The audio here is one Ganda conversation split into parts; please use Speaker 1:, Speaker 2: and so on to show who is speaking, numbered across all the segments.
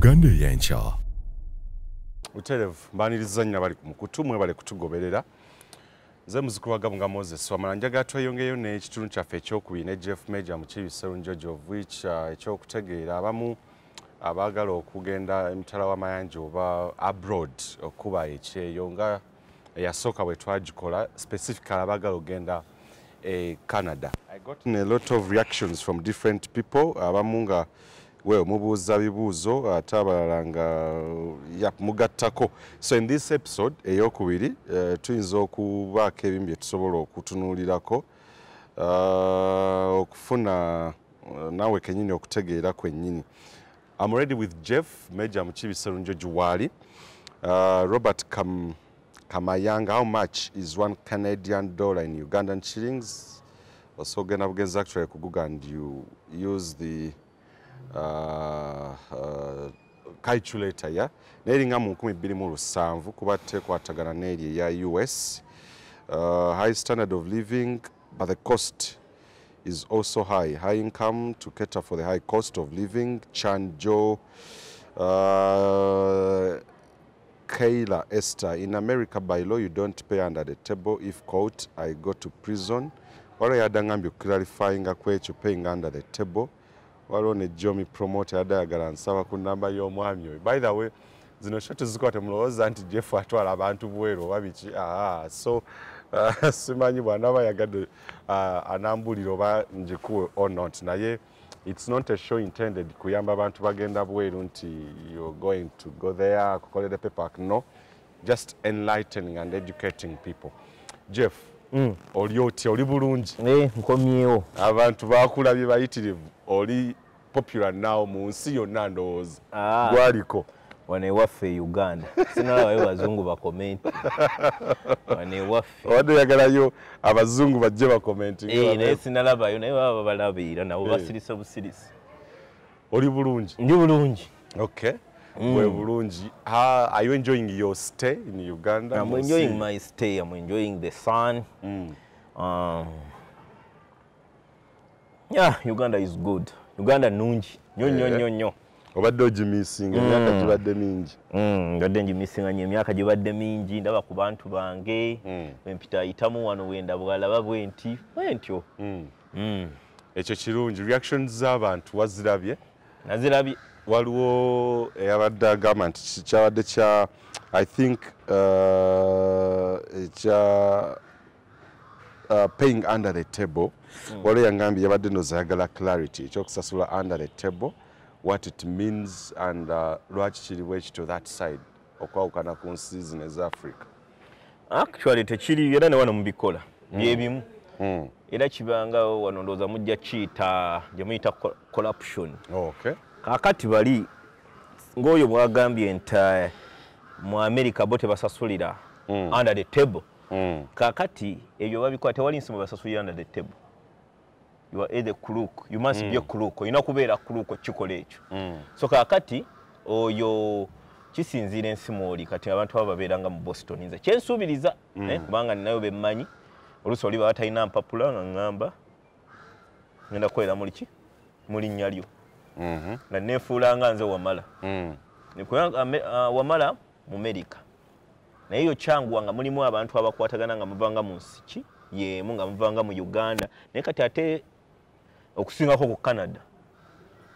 Speaker 1: Uganda ey'enkya.
Speaker 2: Butereevu mbaniriza nnyo abali ku mukutu, mwebale kutugoberera. Nze muzukulu wa Gabunga Moses Wamala. Njagala tweyongeyo n'ekitundu kyaffe ekyokubiri ne Jeff Major Mukiibi Sserunjogi, of which ekyokutegeera abamu abaagala okugenda emitala w'amayanja oba abroad okuba ekyeyo nga eyasooka bwe twagikola, specifically abaagala okugenda e Canada. I got a lot of reactions from different people, abamu nga well mubuuza bibuuzo, ate abalala nga ya mugattako. So in this episode eyokubiri, tuyinza okubaako ebimu bye tusobola okutunuulirako, okufuna naawe kennyini okutegeera kwennyini. I'm already with Jeff Major Mukiibi Sserunjogi waali. Robert Kamayanga, how much is $1 Canadian in Ugandan shillings? Also ogenda bugenzi actually ku Google and you use the calculator, ya naye eringa mu 2700 kuba tekwatagana n'eri eya US. High standard of living, but the cost is also high. High income to cater for the high cost of living. Chanjo Kayla Esther, in America by law you don't pay under the table. If caught, I go to prison. Waliwo yadde angambye okuclarifyinga ku ekyo paying under the table. Waliwo ne Jomi Promoter yadde ayagala nsaba ku namba y'omwami oyo. By the way, zino show tezikola, temulowooza nti Jeff atwala abantu bweru oba biki. Ah, so simanyi bw'anaaba yagadde anambulira oba njikuwe or not, naye it's not a show intended kuyamba abantu bagenda bweru nti you're going to go there kukolera paperwork. No, just enlightening and educating people. Jeff, oli otya? Oli bulungi?
Speaker 3: Eh, nkomyewo.
Speaker 2: Abantu bakulabye bayitirivu, oli popular now mu nsi yonna ndowooza.
Speaker 3: Ah.
Speaker 2: Gwaliko.
Speaker 3: Wano ewaffe e Uganda sinalabayo bazungu bakomenti wano ewaffe.
Speaker 2: Obadde oyagalayo abazungu bajje bakomenti?
Speaker 3: Eh, naye sinalabayo, naye baba babalabiira nabo. Basirise busirisi.
Speaker 2: Oli bulungi?
Speaker 3: Ndi bulungi.
Speaker 2: Okay, bwe bulungi. How are you enjoying your stay in Uganda?
Speaker 3: I'm
Speaker 2: Mu
Speaker 3: enjoying
Speaker 2: nsi?
Speaker 3: my stay. I'm enjoying the sun. Yeah, Uganda is good. Uganda nungi nnyo nnyo nnyo nnyo.
Speaker 2: Obadde ogimissinga, emyaka gibadde mingi.
Speaker 3: Mbadde ngimissinga nnyo, emyaka gibadde mingi. Ndaba ku bantu bange bempita ayitamu wano, wenda bwalaba bwe nti bwe ntyo.
Speaker 2: Ekyo kirungi. Reactions z'abantu wazirabye?
Speaker 3: Nazirabye.
Speaker 2: Waliwo eyabadde agamba nti kyabadde kya, I think, ekya paying under the table. Waliwo yangambye yabadde ndowooza ayagala clarity ekyokusasula under the table, what it means and lwaki kiri bwe kityo that side okwawukana ku nsi zino eza Africa.
Speaker 3: Actually tekiri, era ne wano mubikola byebimu, era kibanga wano ndowooza mujja kiyita gye muyita corruption. Kaakati bali ng'oyo bwagambye nti mu America bo tebasasulira under the table. Kaakati ebyo babikola, tewali nsi mwe basasulira under the table. You are either crook, you must be a crook, olina kubeera crook okukikola ekyo. So kaakati oyo kisinziira ensi mwoli. Kati abantu abo babeeranga mu Boston, nze kyensuubiriza, kubanga ninayo bemmanyi, oluusi oli baba talina mpapula nga ŋŋamba ngenda kukolera muli ki, mu linnya lyo, nga neefuula nga nze Wamala. Kubanga Wamala mu America, naye yo kyanguwa nga mulimu abantu abakwatagana nga muvanga mu nsi ki yeemu, nga muvanga mu Uganda. Naye kati ate okusingako ku Canada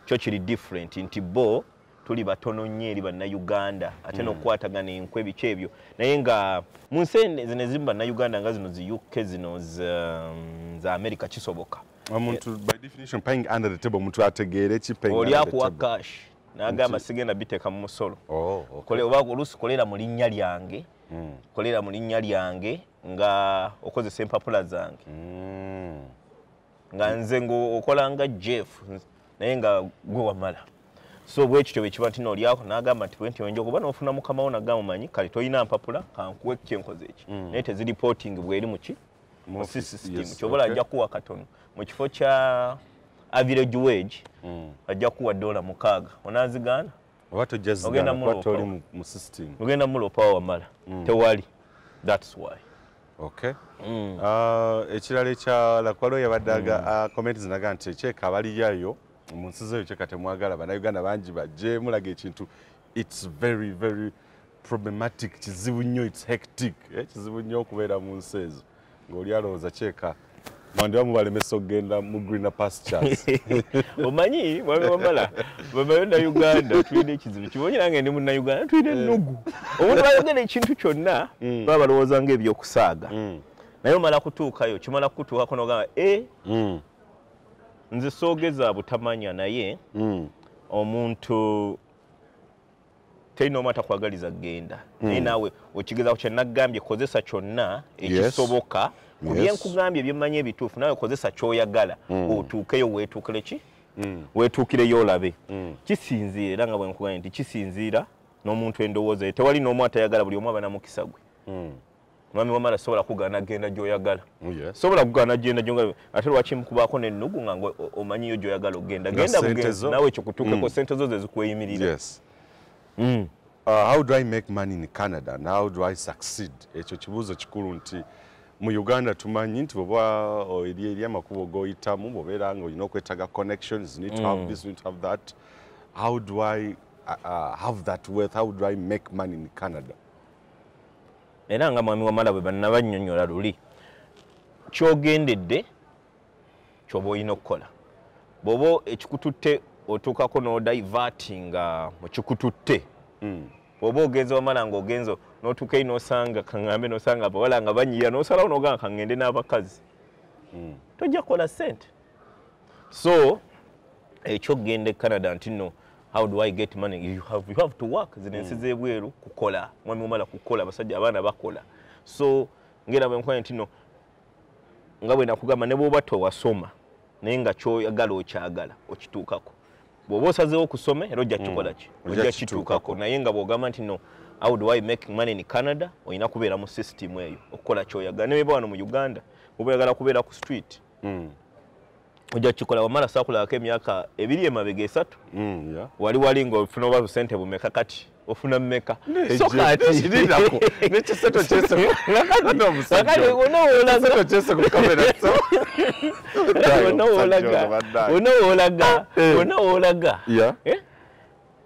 Speaker 3: kyo kiri different, nti bo tuli batono nnyo eri Bannayuganda, ate n'okukwatagana enkwe biki ebyo. Naye nga mu nsi zino ezimu Bannayuganda nga zino zi UK, zino za America, kisoboka.
Speaker 2: Omuntu by definition paying under the table, omuntu ategeere ki paying
Speaker 3: Oli
Speaker 2: under the
Speaker 3: akuwa
Speaker 2: table?
Speaker 3: cash n'agamba sigenda biteeka mu musolo.
Speaker 2: Oh, okay.
Speaker 3: Kole oba oluusi kolera mu linnya lyange, kolera mu linnya lyange nga okozesa empapula zange, nga nze ng'okola nga Jeff naye nga gwe Wamala. So bwe kityo bwe kiba nti noolyako n'agamba nti bwe nti oyinza okuba n'ofuna mukama wo nagamba omanyi kale tolina mpapula kankuwe kyenkoze eki, naye teziripooting bweri muki
Speaker 2: Mu
Speaker 3: mu
Speaker 2: office,
Speaker 3: system. Kyobola ajja kuwa katono mu kifo kya average wage, ajja kuwa $6, onaazigaana?
Speaker 2: Oba tojja
Speaker 3: Ogenda
Speaker 2: zigana kuba
Speaker 3: muloopa.
Speaker 2: toli mu system.
Speaker 3: Ogenda mulopawo Wamala tewali, that's why.
Speaker 2: Okay. Ekirala ekyala, waliwo yabadde comment zinaga nti ekyeka abaliyayo Mu nsi zeyo kyeka temwagala Bannayuganda bangi bajje, mulaga ekintu it's very very problematic, kizibu nnyo, it's hectic, kizibu nnyo okubeera mu nsi ezo ng'oli alowooza kyeka mwandiba mubalemesa okugenda mu greener pastures.
Speaker 3: Omanyi mwami Wamala, Bannayuganda tulina ekizibu kibonye, nange ndi Munnayuganda, tulina ennugu. Omuntu bayogera ekintu kyonna baba balowooza ng'ebyokusaaga, naye omala kutuukayo, kimala kutuukako n'ogamba nze soogeza butamanya, naye omuntu terina omu atakwagaliza kugenda, naye naawe okigezaako. Kyenagambye, kozesa kyonna ekisoboka ku byenkugambye byemmanyi ebituufu, naawe kozesa kyoyagala otuukeyo, weetuukire ki, weetuukireyo olabe. Kisinziira, era nga bwe nkugambye nti kisinziira n'omuntu endowooza ye. Tewali n'omu atayagala, buli omu aba na mukisa gwe. Mwami Wamala, sobola kugaana genda gy'oyagala, sobola kugaana genda gy'oyagala. Ate lwaki mukubaako n'ennugu nga omanyiyo gy'oyagala okugenda? Genda bugenzi, naawe ekyo kutuukeko, sente zo ze zikweyimirira.
Speaker 2: How do I make money in Canada and how do I succeed? Ekyo kibuuzo kikulu nti mu Uganda tumanyi nti bw'oba eri amakubo g'oyitamu, bw'obeera nga olina okwetaaga connections, you need to have this, you need to have that. How do I have that wealth? How do I make money in Canada?
Speaker 3: Era nga mwami Wamala bwe bannabannyonnyola luli, kyogendedde kyoba olina okukola. Bw'oba ekikututte otuukako n'odivertinga mu kikututte. Bw'oba ogenze, Wamala, ng'ogenze n'otuuka eri n'osanga, kaŋŋambe, n'osanga abawala nga banyiira, n'osalawo n'ogamba kaŋŋende n'abakazi, tojja kukola ssente. So ekyokugenda e Canada nti nno how do I get money, you have to work. Zino ensi z'ebweru kukola, mwami Wamala, kukola. Abasajja, abaana bakola. So ngera bwe nkugambe nti nno nga bwe nakugamba, ne bw'oba tewasoma naye nga kyoyagala okyagala, okituukako. Bw'oba osazeewo okusoma era ojja kikola ki, ojja kituukako. Naye nga bw'ogamba nti no, how do I make money in Canada, olina kubeera mu system eyo okukola kyoyagala. Ne bweba wano mu Uganda oba oyagala kubeera ku street, ojja kukikola. Wamala, saakulabako emyaka 2 emabega, 3. Wali ng'ofuna oba busente bumeka, kati ofuna mmeka? So kati
Speaker 2: Nekiseto kyese.
Speaker 3: Kakati
Speaker 2: kyese ku kamera.
Speaker 3: Wonna woolaga, wonna woolaga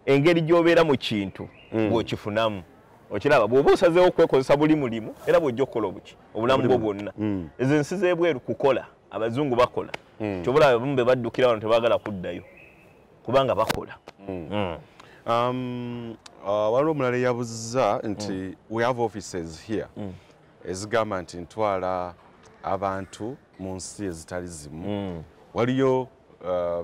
Speaker 3: engeri gy'obeera mu kintu bw'okifunamu. Okiraba, bw'oba osazeewo okwekozesa buli mulimu, era bw'ojja okukola obuki obulamu bwo bwonna. Ezo ensi z'ebweru kukola, abazungu bakola. Kyobulaba abamu be baddukira wano tebaagala kuddayo kubanga bakola.
Speaker 2: Waliwo omulala eyabuuza nti we have offices here ezigamba nti ntwala abantu mu nsi ezitali zimu. Waliyo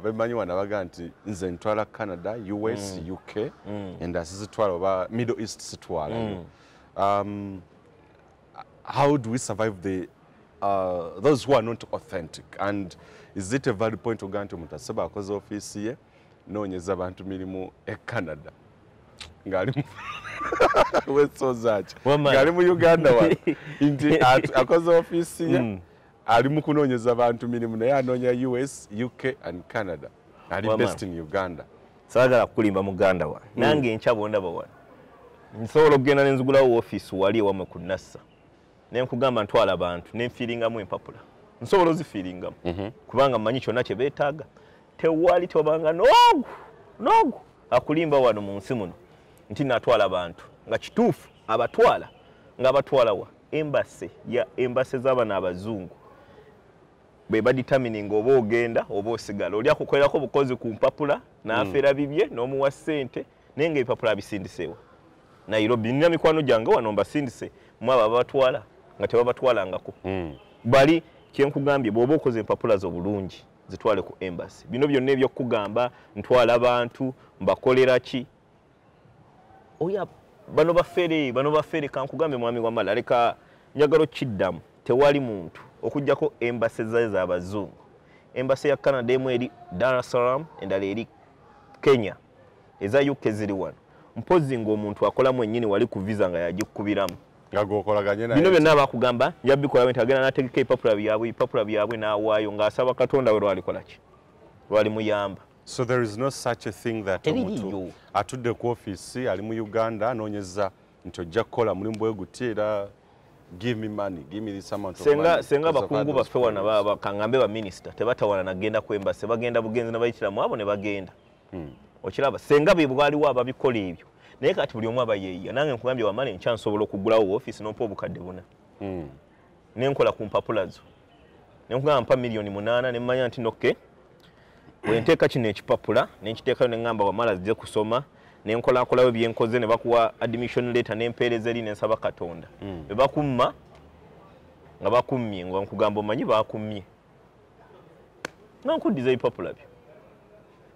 Speaker 2: bemanyi wano abaga nti nze ntwala Canada, US, UK, endala sizitwala, oba Middle East sitwalayo. How do we survive the those who are not authentic, and is it a valid point ogamba nti omuntu asaba akoze ofiisi ye noonyeza abantu mirimu e Canada ng'ali wesozaaki, ng'ali mu Uganda wano, nti akoze ofiisi ye ali mu kunoonyeza bantu mirimu, naye anoonya US, UK and Canada, ali based in Uganda?
Speaker 3: Saagala kukulimba, muganda wange. Nange enkya bwondaba wano nsobola okugenda nenzigulawo ofiisi wali ewamwe ku Nassa, nenkugamba ntwala abantu, nenfiiringamu empapula, nsobola ozifiiringamu kubanga mmanyi kyonna kye beetaaga. Tewali, tewabanga noogu noogu akulimba wano mu nsi muno nti natwala abantu nga kituufu abatwala nga abatwala wa embassy ya embassy z'abano abazungu bwe badetermininga oba ogenda oba osigala. Oli akukolerako bukozi ku mpapula n'afeera bibye n'omuwa ssente, naye nga ebipapula abisindiseewa Nairobi. Nina mikwano gyange wano mbasindise mu abo ababatwala nga tebabatwalangako. Bali kyenkugambye, bw'oba okoze empapula zo bulungi, zitwale ku embassy. Bino byonna ebyokugamba ntwala bantu mbakolera ki, oya bano bafere, bano bafere. Kankugambe, mwami Wamala, leka njagala okiddamu. Tewali muntu okugjako embassy zae z'abazungu. Embassy ya Canada emu eri Dar es Salaam, endala eri Kenya, eza UK ziri wano. Mpozi ng'omuntu akola mwennyini wali ku visa nga yagikubiramu.
Speaker 2: Nga gwokolaganye naye.
Speaker 3: Bino byonna bakugamba nja bikola nti agenda n'ategeka ebipapula byabwe, ebipapula byabwe n'awaayo ng'asaba Katonda we lwalikola ki, lwalimuyamba.
Speaker 2: So there is no such a thing that
Speaker 3: Teririiyo.
Speaker 2: omuntu atudde ku ofiisi ali mu Uganda anoonyeza nti ojja kukola mulimu bwe guti era Give me money, give me this amount of money.
Speaker 3: Senga bakungu baffe wano baba kangambe ba minister tebatawana nagenda ku embassy, bagenda bugenzi n'abayitira mu abo ne bagenda. Okiraba senga be bwaliwo ababikola ebyo. Naye kati buli omu abayeeya. Nange nkugambye Wamala enkya nsobola okugulawo office n'ompa obukadde buna. Ne nkola ku mpapula zo. Ne nkugamba mpa 8 million ne mmanya nti okay. Bwe nteeka kino ekipapula ne nkiteekayo ne ŋŋamba Wamala zijje kusoma ne nkolakolayo bye nkoze ne bakuwa admission letter ne mpeereza eri ne nsaba Katonda. Bwe bakumma nga bakummye nga nkugamba omanyi bakummye. Nga nkuddiza ebipapula byo.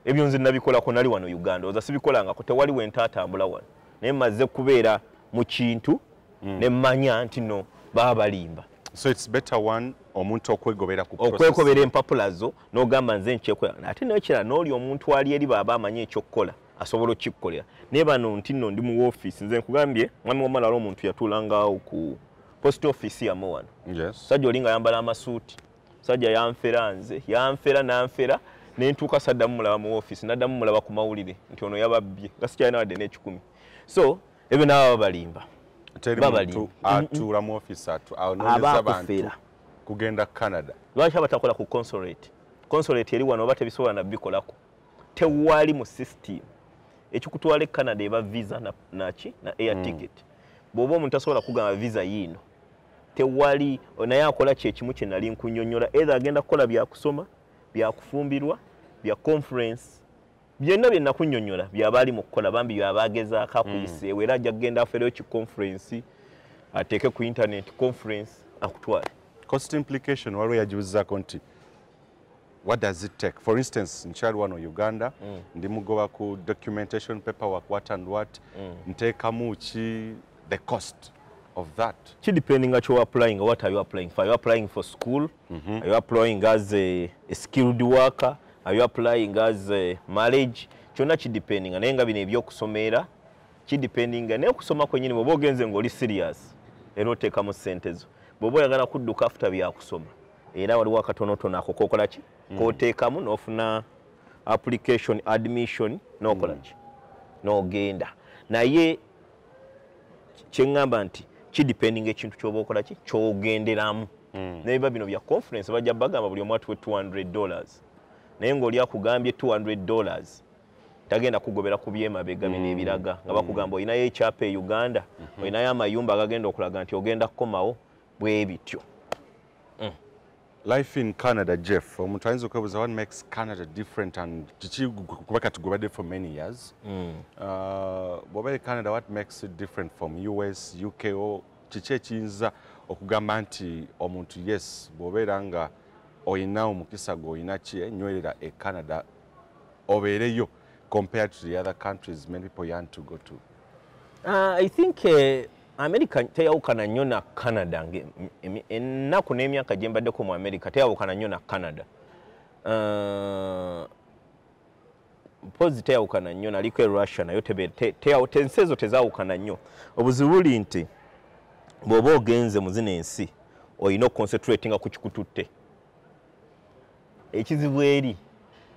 Speaker 3: Ebyo nze nabikolako nali wano Uganda, oza sibikolangako, tewali we ntaatambula wano. Naye mmaze kubeera mu kintu ne mmanya nti no baba balimba.
Speaker 2: So it's better one omuntu okwegobera ku process.
Speaker 3: Okwekobera empapula zo n'ogamba nze nkyekola. Ate n'ekirala n'oli omuntu ali eri bw'aba amanyi ekyokukola asobola okukikukolera. Naye bano nti nno ndi mu woofiisi, nze nkugambye mwami Wamala waliwo omuntu yatuulangawo ku post office yammwe wano. Sajja oli ng'ayambala amasuuti, sajja yanfera nze, yanfera nanfera ne ntuuka saddamu mulaba mu woofiisi, naddamu mulaba ku mawulire nti ono yababbye nga sikyalina wadde n'ekikumi. So ebyo nabo babalimba.
Speaker 2: Teri
Speaker 3: Babalimba.
Speaker 2: muntu atuula mu office anoonyeza abantu
Speaker 3: Abaakufera.
Speaker 2: kugenda Canada.
Speaker 3: Lwaki abatakola ku consulate? Consulate eri wano oba tebisobola nabikolako. Tewali mu system ekikutwala e Canada eba visa na, naki na air ticket. Bw'oba omuntu tasobola kugamba visa yiino, tewali naye akola kyekimu kye nali nkunnyonnyola, either agenda kukola byakusoma, byakufumbirwa, bya conference, byonna bye nakunnyonnyola byaba ali mu kukola bambi byaba agezaako akuyiseewo, era ajja kugenda afereyo ki conference ateeke ku internet conference akutwale.
Speaker 2: Cost implication waliwo yagibuzaako nti what does it take? For instance, nkyali wano Uganda, ndi mugoba ku documentation, paperwork, what and what, nteekamu ki, the cost of that?
Speaker 3: Kidependinga kyo applying. What are you applying for? Are you applying for school? Are you applying as a skilled worker? Are you applying as a marriage? Kyonna kidependinga, naye nga bino ebyokusomera kidependinga, naye okusoma kwennyini bw'oba ogenze ng'oli serious era oteekamu ssente zo. Bw'oba oyagala kudduka after byakusoma, era waliwo akatonotono ako kokola ki k'oteekamu n'ofuna application, admission, n'okola ki n'ogenda. Naye kyeŋŋamba nti kidependinga ekintu ky'oba okola ki ky'ogenderamu. Naye biba bino bya conference, bajja bagamba buli omu atuwe $200, naye ng'oli akugambye $200 tagenda kugobera ku byemabega bino ebiraga nga bakugamba olinayo ekyapa e Uganda, olinayo amayumba agagenda okulaga nti ogenda kukomawo, bwe bityo.
Speaker 2: Life in Canada, Jeff, omuntu ayinza okwebuuza what makes Canada different and kiki, kuba kati gobadde for many years. Bw'oba e Canada, what makes it different from US, UK, o kiki ekiyinza okugamba nti omuntu yes, bw'obeera nga oyina omukisa gw'olina ki enywerera e Canada obeereyo compared to the other countries many people yearn to go to?
Speaker 3: I think America teyawukana nnyo na Canada. Ennaku n'emyaka gye mbaddeko mu America teyawukana nnyo na Canada. Mpozi teyawukana nnyo, naliko e Russia nayo ensi ezo tezaawukana nnyo. Obuzibu buli nti bw'oba ogenze mu zino ensi olina okuconcentratinga ku kikututte. Ekizibu eri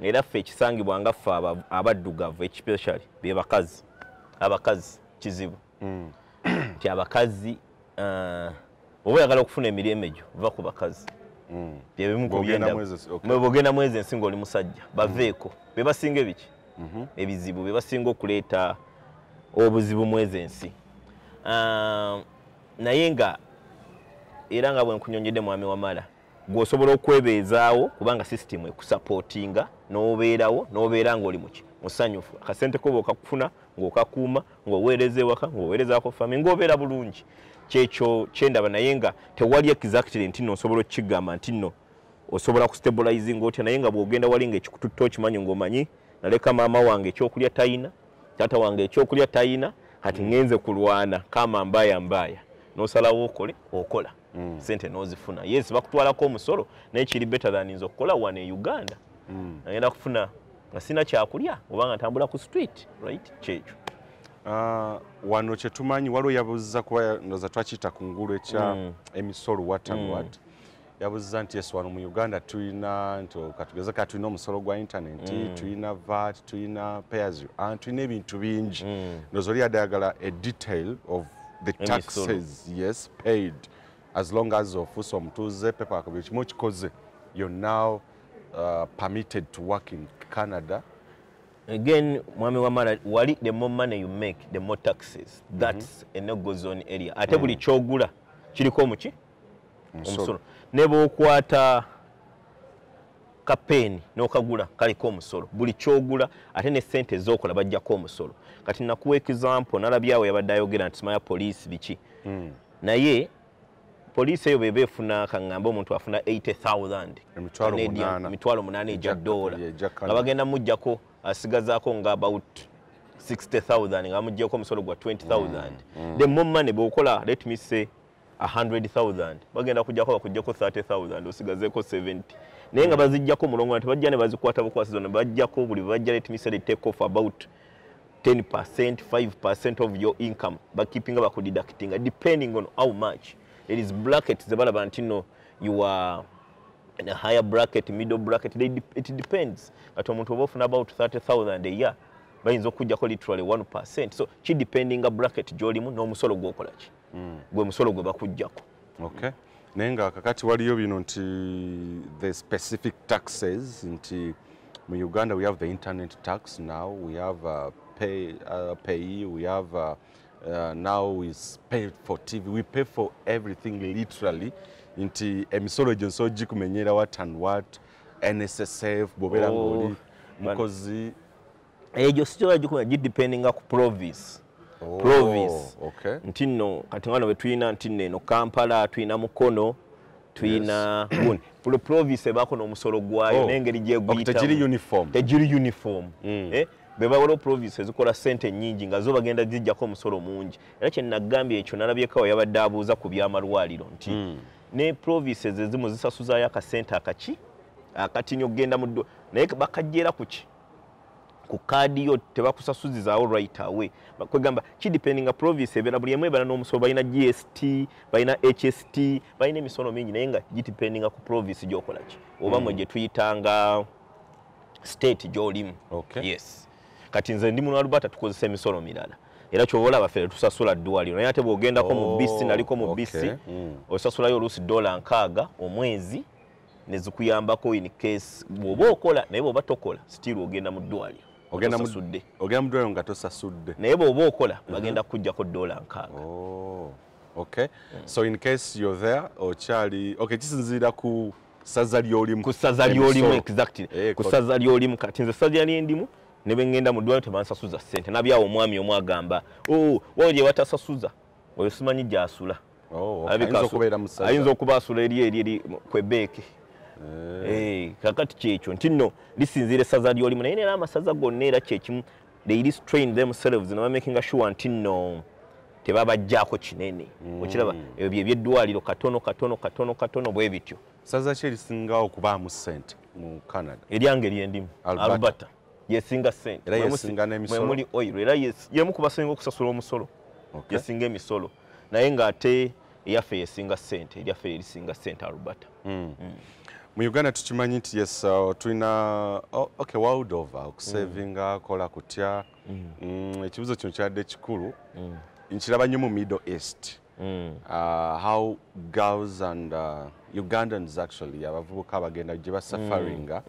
Speaker 3: era ffe ekisangibwa nga ffe abaddugavu especially be bakazi, abakazi kizibu nti abakazi oba oyagala okufuna emirembe gyo va ku bakazi. Byebimu ku
Speaker 2: Bw'ogenda
Speaker 3: byenda
Speaker 2: mu ezo, okay.
Speaker 3: Bw'ogenda mu ezo ensi ng'oli musajja baveeko, be basinga ebiki ebizibu, be basinga okuleeta obuzibu mu ezo ensi. Naye nga era nga bwe nkunyonyedde mwami Wamala, gw'osobola okwebeezaawo kubanga system ekusupportinga n'obeerawo n'obeera ng'oli muki musanyufu, akasente ko bw'okakufuna ng'okakuuma, ng'oweereza ewaka, ng'oweerezaako family, ng'obeera bulungi. Kyekyo kyendaba, naye nga tewali exactly nti nno osobola okukigamba nti nno osobola kustabilizing otya, naye nga bw'ogenda wali ng'ekikututte okimanyi, ng'omanyi naleka maama wange ekyokulya tayina, taata wange ekyokulya tayina, kati ngenze kulwana kama mbaya mbaya, n'osalawo okole okola sente n'ozifuna. Yes, bakutwalako omusolo, naye kiri better than nze okukola wano e Uganda nagenda kufuna nga sina kyakulya oba nga ntambula ku street, right? Kyekyo.
Speaker 2: Wano kyetumanyi waliwo yabuuziza kuba ndowooza twakiyita ku ngulu ekya emisolo, what and what, yabuuziza nti yes, wano mu Uganda tulina nti katugeze ka tulina omusolo gwa internet, tulina VAT, tulina pay as you earn, tulina ebintu bingi. Ndowooza oli yadde ayagala a detail of the
Speaker 3: Emisolo.
Speaker 2: taxes, yes, paid. As long as ofuuse omutuuze, paper buli kimu okikoze, you're now permitted to work in Canada.
Speaker 3: Again, mwami Wamala, wali the more money you make, the more taxes. That's a no-go zone area. Ate buli kyogula kiriko omuki? Omusolo. Ne bw'okwata kapeni n'okagula kaliko omusolo. Buli kyogula ate ne ssente z'okola bajjako omusolo. Kati nakuwa example, nalabyawo yabadde ayogera nti simanya poliisi biki. Naye poliisi eyo bw'eba efuna, kaŋŋambe omuntu afuna 80,000
Speaker 2: Emitwalo
Speaker 3: Canadian,
Speaker 2: munaana.
Speaker 3: 800,000 egya dola.
Speaker 2: Ejja
Speaker 3: Nga
Speaker 2: Canada.
Speaker 3: bagenda muggyako, asigazaako nga about 60,000 nga bamuggyako omusolo gwa 20,000. The more money bw'okola, let me say 100,000, bagenda kujjako bakuggyako 30,000, osigazeeko 70. Naye nga baziggyako mulongo, tebajja ne bazikwata bukwasi zonna, bajjako buli bajja, let me say they take off about 10%, 5% of your income, bakeepinga bakudeductinga depending on how much. There is bracket ze balaba nti no you are in a higher bracket, middle bracket, it depends. Kati omuntu oba ofuna about 30,000 a year, bayinza okuggyako literally 1%. So kidependinga bracket gy'olimu n'omusolo gw'okola ki, gwe musolo gwe bakuggyako.
Speaker 2: Okay. Naye nga kakati waliyo bino nti the specific taxes, nti mu Uganda we have the internet tax now, we have pay, we have now we pay for TV, we pay for everything literally, nti emisolo egyo nsobola gikumenyera what and what, NSSF bw'obeera
Speaker 3: Oh,
Speaker 2: ng'oli mukozi.
Speaker 3: Egyo sisobola gikumenya, gidependinga ku province.
Speaker 2: Oh,
Speaker 3: Province.
Speaker 2: Okay.
Speaker 3: Nti nno kati nga no bwe tulina nti nno eno Kampala, tulina Mukono, tulina gundi, buli province ebaako n'omusolo gwayo
Speaker 2: Oh.
Speaker 3: n'engeri
Speaker 2: Okay,
Speaker 3: gyeguyitamu.
Speaker 2: tegiri uniform.
Speaker 3: Tegiri uniform. Eh, bwe bawaliwo province ezikola ssente nnyingi nga zo bagenda zijjako omusolo mungi. Era kye nagambye ekyo nalabyeko yabadde abuuza ku by'amalwaliro nti ne provinces ezimu zisasuzaayo akasente akaki akatini okugenda mu ddwa, naye bakajjeera ku ki, ku kaadi yo, tebakusasuzizaawo right away. Kwegamba kidependinga province ebeera, buli emu ebeera n'omusolo. Balina GST, balina HST, balina emisolo mingi, naye nga gidependinga ku province gy'okola ki, oba mwe gye tuyitanga state gy'olimu.
Speaker 2: Okay.
Speaker 3: Yes, kati nze ndi muno Alberta, tukozesa emisolo mirala, era kyoba olaba ffe tusasula ddwaliro, naye ate bw'ogendako mu
Speaker 2: Oh,
Speaker 3: BC, naliko mu
Speaker 2: okay.
Speaker 3: BC, osasulayo oluusi $60 omwezi nezikuyambako in case bw'oba okola, naye bw'oba tokola still ogenda mu ddwaliro
Speaker 2: Ogenda mu
Speaker 3: tosasudde.
Speaker 2: Ogenda mu ddwaliro nga tosasudde.
Speaker 3: Naye bw'oba okola bagenda kukuggyako $60.
Speaker 2: Oh, okay. So in case you're there, okyali okay, kisinziira ku ssaza ly'olimu.
Speaker 3: Ku ssaza ly'olimu.
Speaker 2: Emisolo.
Speaker 3: Exactly.
Speaker 2: Eh,
Speaker 3: Ku ssaza ly'olimu. Kati nze ssaza lyendimu ne bwe ŋŋenda mu ddwaliro tebansasuza ssente. Nabyawo omwami omu agamba, oh, wawo gye batasasuza, oyo simanyi gy'asula.
Speaker 2: Oh, okay.
Speaker 3: Alabika
Speaker 2: Ayinza okubeera mu ssaza.
Speaker 3: Ayinza okuba asula eri mu Quebec. Eh, kakati kyekyo nti nno lisinziira essaza ly'olimu, naye era amasaza gonna era kyekimu, they restrain themselves ne bamakinga sure nti nno tebabajjaako kinene. Okiraba ebyo bye byeddwaliro, katono katono katono katono bwe bityo.
Speaker 2: Ssaza ki erisinga okubaamu ssente mu Canada?
Speaker 3: Eryange lyendimu.
Speaker 2: Alberta.
Speaker 3: Alberta yesinga ssente.
Speaker 2: Era yesinga n'emisolo?
Speaker 3: Mwemuli oil, era yemu ku basinga okusasula omusolo.
Speaker 2: Okay.
Speaker 3: Yesinga emisolo, naye ng'ate eyaffe yesinga ssente, eryaffe erisinga ssente, Alberta.
Speaker 2: Mu Uganda tukimanyi nti yes, tulina, oh, okay, world over okusavinga, kola kutya. Ekibuzo kino kyadde kikulu, nkiraba nnyo mu Middle East, how girls and Ugandans actually, abavubuka bagenda gye basafaringa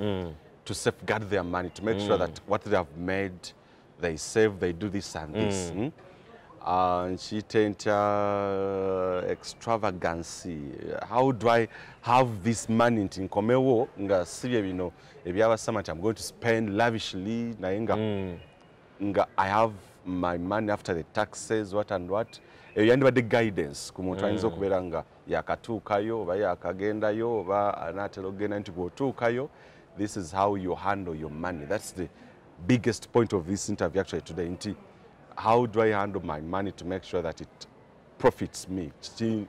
Speaker 2: to safeguard their money, to make sure that what they have made they save, they do this and this. Nkiyite ntya, extravagancy, how do I have this money nti nkomewo nga si bye bino ebyabasama nti I'm going to spend lavishly, naye nga I have my money after the taxes, what and what. Eyo yandibadde guidance ku muntu ayinza okubeera nga yakatuukayo oba yakagendayo oba anaatera okugenda, nti bw'otuukayo, this is how you handle your money. That's the biggest point of this interview actually today, nti how do I handle my money to make sure that it profits me, kiki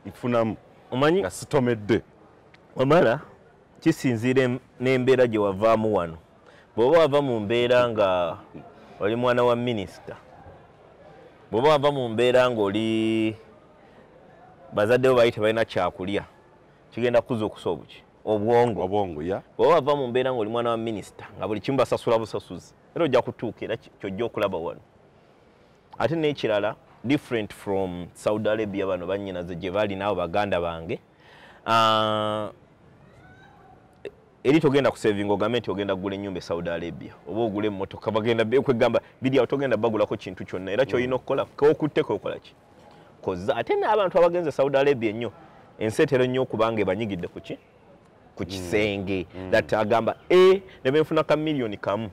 Speaker 2: nfunamu
Speaker 3: Omanyi
Speaker 2: nga sitomedde.
Speaker 3: Omala kisinziira n'embeera gye wavaamu wano. Bw'oba wava mu mbeera nga oli mwana wa minisita, bw'oba wava mu mbeera ng'oli bazadde bo bali tebalina kyakulya, kigenda kuzuukusa obuki, obwongo.
Speaker 2: Obwongo, ya.
Speaker 3: Bw'oba wava mu mbeera ng'oli mwana wa minisita nga buli kimu basasula busasuzi, era ojja kutuuka era kyojja okulaba wano. Ate n'ekirala, Different from Saudi Arabia, bano bannyinaze gye bali nabo baganda bange. Eri togenda kusavinga ogambe nti ogenda kugula ennyumba e Saudi Arabia oba ogula emmotoka, bagenda kwegamba biri awo, togenda bagulako kintu kyonna. Era kyolina okukola kokutteko okola ki koza. Ate n'abantu abagenze Saudi Arabia ennyo, ensi etera nnyo okubanga ebanyigidde ku ki, ku kisenge. That agamba e ne benfuna ka miliyoni kamu,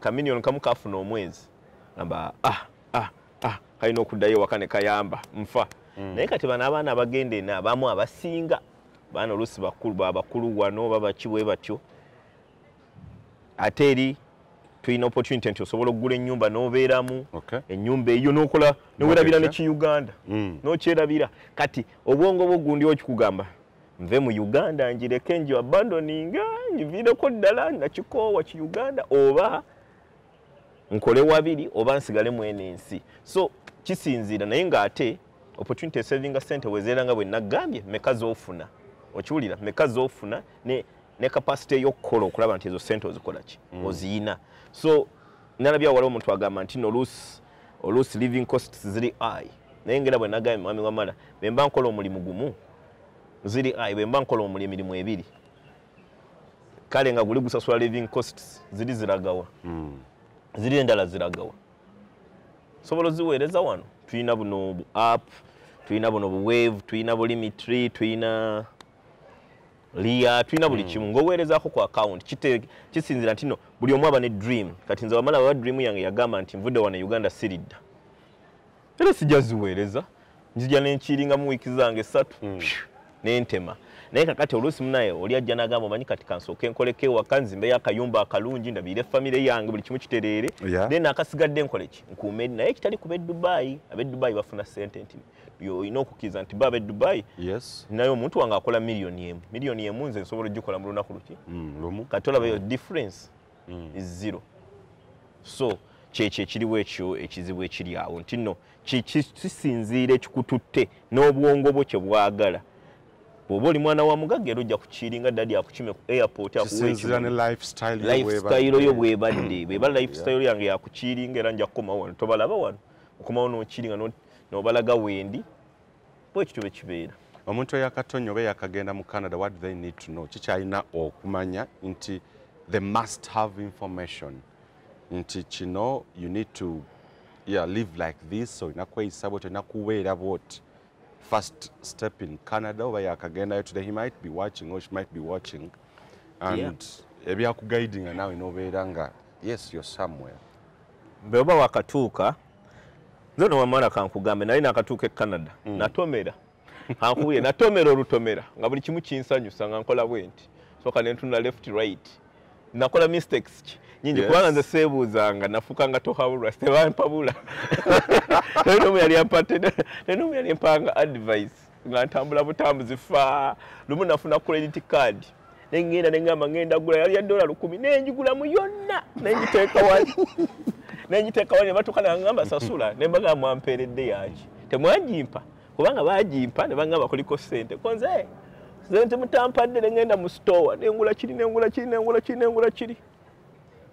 Speaker 3: ka miliyoni kamu kafuna omwezi, gamba ah ah ah, kalina okuddayo ewaka ne kayamba nfa. Naye kati bano abaana abagenda eno abamu abasinga baana oluusi bakulu, babakulu wano babaki bwe batyo. Ate eri tulina opportunity nti osobola okugula ennyumba n'obeeramu ennyumba eyo n'okola newerabira ne ki-Uganda n'okyerabira. Kati obwongo bwo gundi okikugamba nve mu Uganda ngireke ngi abandoninga ngiviireko ddala nakikoowa ki Uganda, oba nkole wabiri oba nsigale mu eno ensi. So kisinziira, naye ng'ate opportunity esavinga sente wezeera nga bwe nagambye meka z'ofuna, okiwulira, meka z'ofuna ne capacity ey'okukola okulaba nti ezo sente ozikola ki, oziyina. So nalabye waliwo omuntu agamba nti no oluusi living costs ziri high, naye ngera bwe nagambye mwami Wamala, bwe mba nkola omulimu gumu ziri high, bwe mba nkola omulimu emirimu ebiri kale nga guli gusasula living costs ziri ziragawa, ziri endala ziragawa, sobola oziweereza wano. Tulina buno bu app, tulina buno bu Wave, tulina bu Remitly, tulina Ria, tulina buli kimu ng'oweerezaako ku account. Kisinziira nti no buli omu aba ne dream. Kati nze Wamala baba dream yange yagamba nti nvudde wano e Uganda siridda, era sijja ziweereza, nzija nenkiringa mu wiiki zange 3 nentema. Naye kakati oluusi munaye oli ajja n'agamba omanyi kati kansooke nkoleko ewaka, nzimbeyo akayumba akalungi, ndabirire famire yange, buli kimu kitereere, then akasigadde nkole ki, nkuume. Naye kitali ku b'e Dubai, ab'e Dubai bafuna ssente nti olina okukkiriza nti bo ab'e Dubai, naye omuntu wange akola miliyoni 1, miliyoni 1 nze nsobola ogikola mu lunaku luki,
Speaker 2: lumu.
Speaker 3: Kati olaba eyo difference is zero. So kyekyo ekiriwo ekyo ekizibu ekiri awo nti nno kisinziira ekikututte n'obwongo bwo kye bwagala. Bw'oba oli mwana wa mugagga era ojja kukiringa daddy akukime ku airport akuwe
Speaker 2: Kisinziira ne
Speaker 3: ekimuli.
Speaker 2: lifestyle yo
Speaker 3: Lifestyle yo
Speaker 2: bw'ebadde.
Speaker 3: bw'ebadde, bw'eba lifestyle yange yakukiringa era nja kukomawo wano, tobalaba wano, okomawo n'okiringa n'obalaga wendi, bwe kityo bwe kibeera.
Speaker 2: Omuntu eyakatonya oba eyakagenda mu Canada, what do they need to know? Kikyalina okumanya nti they must have information nti kino you need to live like this, olina kweyisa bwoti, olina kubeera bwoti. First step in Canada oba yakagendayo today, he might be watching or she might be watching, and ebyakuguidinga naawe n'obeera nga yes, you're somewhere.
Speaker 3: Bwe oba wakatuuka, nze no Wamala kankugambe, nali nakatuuka e Canada, natomera, kankubulire, natomera olutomera nga buli kimu kinsanyusa, nga nkola bwe nti soka ne ntunula left right, nakola mistakes ki nyingi, kubanga nze seebuuzanga, nafuukanga tohabulwa, tebampabula. Teri n'omu yali empanga advice, nga ntambula butambuzi fa. Lumu nafuna credit card nengenda nengamba ngenda gula, yali ya $1,000, nenjigulamu yonna nengiteeka wali, nenjiteeka wali, ne batuuka nangamba sasula, ne mbagamba mwampeeredde yaki, temwagimpa, kubanga baagimpa ne bangamba kuliko ssente, ko nze sente mutampadde, ne ngenda mu store nengula kiri, nengula kiri, nengula kiri, nengula kiri,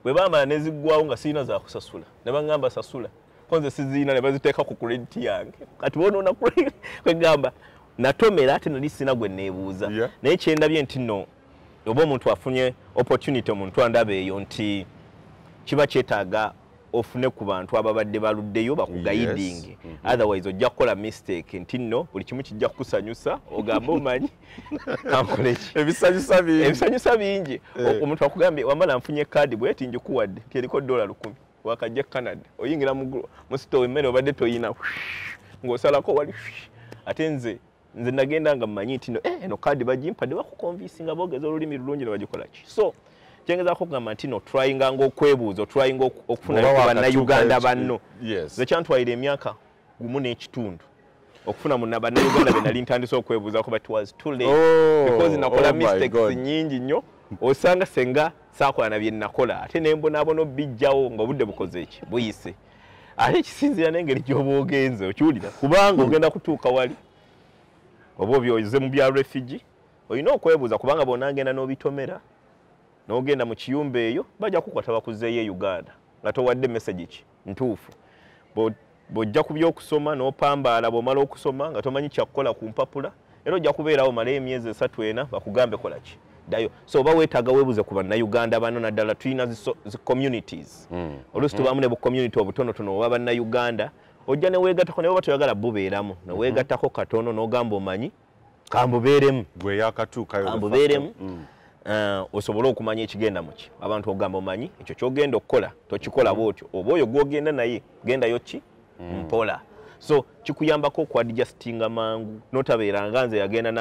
Speaker 3: bwe baamala ne ziggwawo nga sirina za kusasula, ne bangamba sasula, ko nze siziina, ne baziteeka ku credit yange. Kati bonoona kwegamba natomera, ate nali sina gwe neebuuza. Naye kyendabye nti nno oba omuntu afunye opportunity, omuntu andaba eyo nti kiba kyetaaga ofune ku bantu ababadde baluddeyo bakuguidinge. Otherwise ojja kukola mistake nti nno buli kimu kijja kukusanyusa, ogambe omanyi kankole ki,
Speaker 2: Ebisanyusa bingi.
Speaker 3: Ebisanyusa bingi. Omuntu akugambye Wamala nfunye kaadi bweti njikuwadde nti eriko $1,000, wakajja Canada oyingira mu store emmere obadde toyina ng'osalako wali. Ate nze nagenda nga mmanyi nti no, eno kaadi bagimpadde, bakuconvincinga boogeza olulimi lulungi ne bagikola ki. So kyengezaako okugamba nti no tryinganga okwebuuza, otryinga okufunayo
Speaker 2: Bw'oba
Speaker 3: ku bannayuganda
Speaker 2: wakatuukayo
Speaker 3: banno. Nze kyantwalira emyaka 1.5 okufuna mu bannayuganda be nali ntandise okwebuuzaako, but was too late because nakola
Speaker 2: Oh my
Speaker 3: mistakes
Speaker 2: God.
Speaker 3: nnyingi nnyo. Osanga senga saakola na bye nakola, ate ne mbonaabona obbijjawo ng'obudde bukoze eki, buyise. Ate ekisinziira n'engeri gy'oba ogenze okiwulira, kubanga ogenda kutuuka wali oba obyoze mu bya refugee, olina okwebuuza, kubanga bw'onaagenda n'obitomera n'ogenda mu kiyumba eyo bajja kukwata bakuzeeyo e Uganda nga towadde message ki ntuufu. Bw'ojja ku by'okusoma n'opambaala, bw'omala okusoma nga tomanyi kyakukola ku mpapula, era ojja kubeerawo omale emyezi 3-4 bakugambe kola ki, ddayo. So oba weetaaga weebuze ku bannayuganda bano, naddala tulina zi communities. Oluusi tubaamu ne bu community obutonotono oba bannayuganda, ojja ne weegattako, naye oba toyagala bubeeramu, ne weegattako katono n'ogamba omanyi kambubeeremu.
Speaker 2: Gwe yakatuukayo.
Speaker 3: Kambubeeremu. Osobole okumanya ekigenda muki. Abantu ogamba omanyi ekyo ky'ogenda okukola tokikola bw'otyo, oba oyo gw'ogenda naye gendayo ki mpola. So kikuyambako okuadjustinga mangu, notabeera nga nze yagenda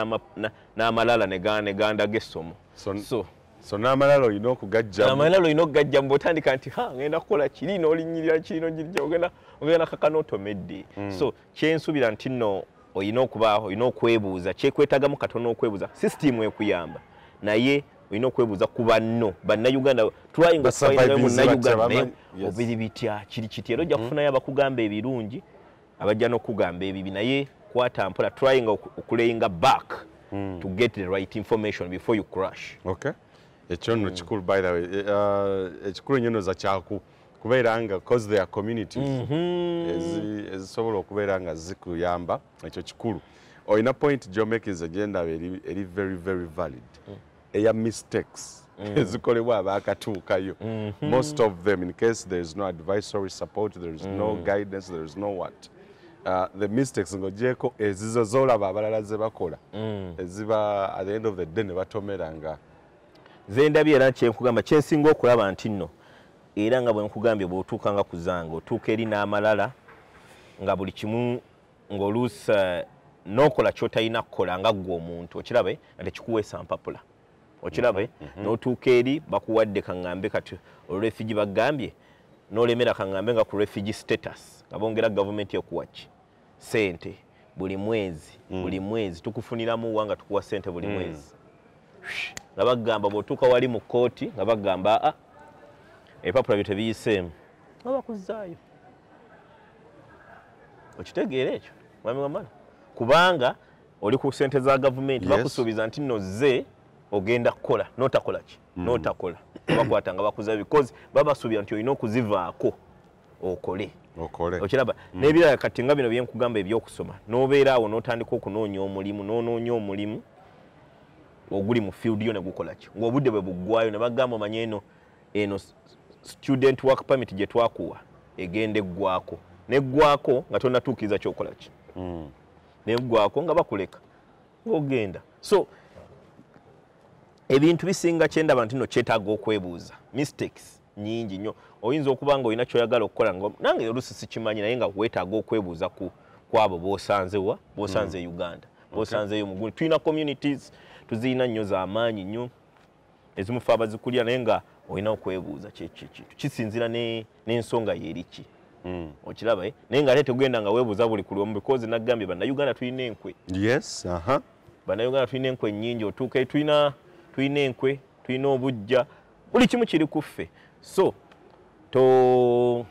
Speaker 3: n'amalala ne gandaga essomo.
Speaker 2: So n'amalala olina okugajjamu.
Speaker 3: Amalala olina okugajjamu, bw'otandika nti ha ngenda kukola kiri n'olinnyirira kiri n'ogirijja, ogenda kaka n'otomedde. So kyensuubira nti nno olina okuba olina okwebuuza, kyekwetagamu katono okwebuuza. System ekuyamba, naye olina okwebuuza ku banno bannayuganda, trying okufind munnayuganda naye obiri bitya, kiri kitya. Era ojja kufunayo abakugamba ebirungi, abajja n'okugamba ebibi, naye kwata mpola, trying okulayinga back to get the right information before you crash.
Speaker 2: Okay. Ekyo nno kikulu, by the way. Ekikulu nnyo nnoza kyaku kubeera nga cause there are communities ezisobola okubeera nga zikuyamba, ekyo kikulu. Olina point gy'omakinze gyendaba eri very very valid, eya mistakes ezikolebwa abaakatuukayo. Most of them, in case there is no advisory support, there is no guidance, there is no what, the mistakes ng'ogyeko ezizo z'olaba abalala ze bakola, eziba at the end of the day ne batomera nga
Speaker 3: Nze ndabye, era kyenkugamba kyensinga okulaba nti nno, era nga bwe nkugambye, bw'otuuka nga ku zange, otuuka eri n'amalala nga buli kimu, ng'oluusi n'okola ky'otalina kukola nga ggwe omuntu, okirabe nga tekikuweesa mpapula, okirabe n'otuuka eri bakuwadde kaŋŋambe kati olurefugee bagambye n'olemera kaŋŋambe nga ku refugee status, nga bongera gavumenti ekuwa ki sente buli mwezi, buli mwezi tukufuniramu wa nga tukuwa sente buli mwezi, nga bagamba bw'otuuka wali mu kkooti nga bagamba aa ebipapula byo tebiyiseemu, nga bakuzzaayo. Okitegeera ekyo, mwami Wamala? Kubanga oli ku sente za gavumenti, bakusuubiza nti nno ze ogenda kukola n'otakola ki, n'otakola, bakwata nga bakuzzaayo because babasuubira nti olina okuzivaako okole.
Speaker 2: Okole.
Speaker 3: Okiraba n'ebirala kati nga bino byenkugamba ebyokusoma, n'obeera awo n'otandika okunoonya omulimu, n'onoonya omulimu oguli mu field yo ne gukola ki, ng'obudde bwe buggwayo ne bagamba omanye eno student work permit gye twakuwa egenda eggwako, neggwako nga tonnatuukiriza kyokola ki, neggwako nga bakuleka ng'ogenda. So ebintu bisinga kyendaba nti nno kyetaaga okwebuuza. Mistakes nyingi nnyo, oyinza okuba nga olina kyoyagala okukola nga nange oluusi sikimanyi, naye nga weetaaga okwebuuza ku kwabo b'osanze wa b'osanze e Uganda, b'osanzeeyo mu gundi. Tulina communities tuzirina nnyo z'amaanyi nnyo, ezimu fe abazikulira, naye nga olina okwebuuza kyekintu kisinzira n'ensonga yeriki, okiraba, eh? Naye nga ate tegenda nga weebuuza buli ku lwomu, because nagambye bannayuganda tulina enkwe.
Speaker 2: Yes, aha.
Speaker 3: Bannayuganda tulina enkwe nnyingi, otuuka tulina enkwe, tulina obujja, buli kimu kiri ku ffe. So to